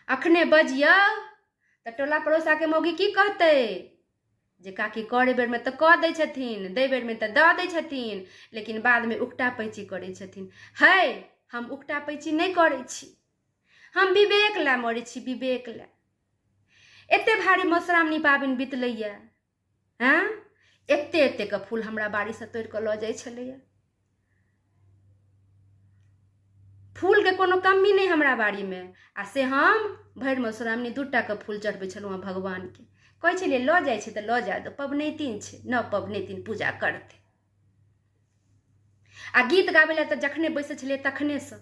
अखने बजियौ तऽ टोला पड़ोसाके मौगी की कहतै जे काकी करै बेरमे तऽ कऽ दै छथिन, दै बेरमे तऽ दऽ दै छथिन, लेकिन बादमे उकटा पैची करै छथिन। है, हम उकटा पैची नहि करै छी, हम विवेक लए मरै छी, विवेक लए। एते भारी मधुश्रावणी पाबनि बितलैए, हँ, एते एतेके फूल हमरा बाड़ीसँ तोड़ि कऽ लऽ जाइ छलैए। फूलके कोनो कमी नहि हमरा बाड़ीमे, आ से हम भरि मधुश्रावणी 2 टाके फूल चढ़बै छलहुँ हँ भगवानके। कहै छलियै लऽ जाइ छै तऽ लऽ जाय दो, पबनैतिन छै, नव पबनैतिन पूजा करतै। आ गीत गाबै लए तऽ जखने बैसै छलियै तखनेसँ,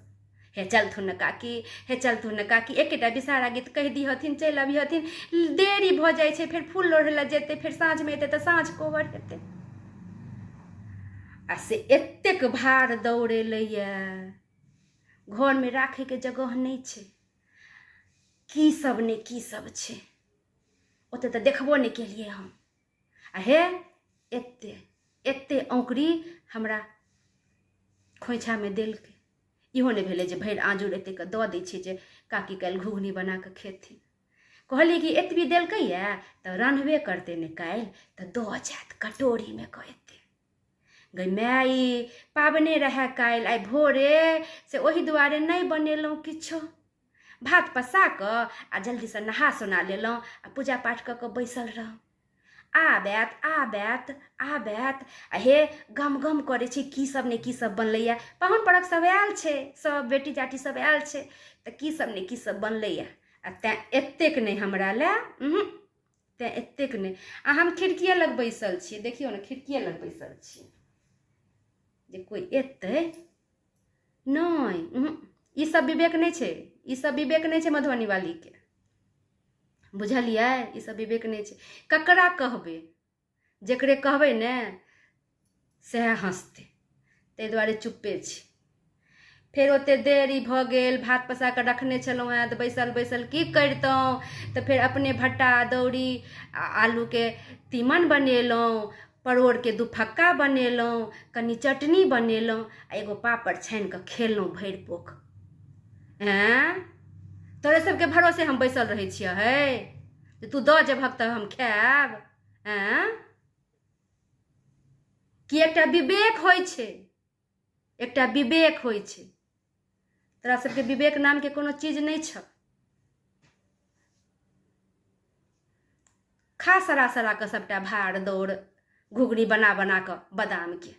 हे चलथुन ने काकी, हे चलथुन ने काकी, एकेटा विषहारा गीत कहि दिहथिन, चलि अबिहथिन, देरी भऽ जाइ छै, फेर फूल लोढ़ै लए जेतै, फेर साँझमे एतै तऽ साँझ कोबर हेतै। आ से एतेक भार दौड़ेलैए, घरमे राखैके जगह नहि छै, की सब ने की सब छै, ओते तऽ देखबो नहि केलियै हम। आ हे एते एते औंकरी हमरा खोँइछामे देलकै, इहो नहि भेलै जे भरि आँजुर एतेक दऽ दै छियै जे काकी काल्हि घुघनी बना कऽ खेथिन। कहलियै कि एतबी देलकैए तऽ रन्हबे करतै ने काल्हि, तऽ दऽ जायत कटोरीमे कऽ एते। गै माय, ई पाबनि रहए काल्हि, आइ भोरे से ओहि दुआरे नहि बनेलहुँ किछो, भात पसा कऽ आ जल्दीसँ नहा सोना लेलहुँ आ पूजा पाठ कऽ कऽ बैसल रहौँ। आब आयत, आब आयत, आब आयत, आ हे गम गम करै छै, की सब ने की सब बनलैए, पाहुन परक सब आयल छै, सब बेटी जाटी सब आयल छै, तऽ की सब ने की सब बनलैए। आ तैँ एतेक नहि हमरा लए, तैँ एतेक नहि। आ हम खिड़किए लग बैसल छियै, देखियौ ने, खिड़किए लग बैसल छियै जे कोइ एतै नहि। ई सब विवेक नहि छै, ई सब विवेक नहि छै मधुबनी वालीके, बुझलियै? ई सब विवेक नहि छै। ककरा कहबै? जकरे कहबै ने सएह हँसतै, ताहि दुआरे चुप्पे छी। फेर ओते देरी भऽ गेल, भात पसा कऽ रखने छलहुँ हेँ, तऽ बैसल बैसल की करितहुँ, तऽ फेर अपने भट्टा अदौरी आ आलूके तीमन बनेलहुँ, परोड़के दुफक्का बनेलहुँ, कनि चटनी बनेलहुँ आ एगो पापड़ छानि कऽ खेलहुँ भरि पोख। एँ, तोरे सबके भरोसे हम बैसल रहै छियै हे, जे तू दऽ जेबहक तऽ हम खायब। एँ, कि एकटा विवेक होइ छै, एकटा विवेक होइ छै, तोरा सबके विवेक नामके कोनो चीज नहि छौ। खा सरा सरा कऽ सबटा भार दौड़ घुघनी बना बना कऽ बादामके।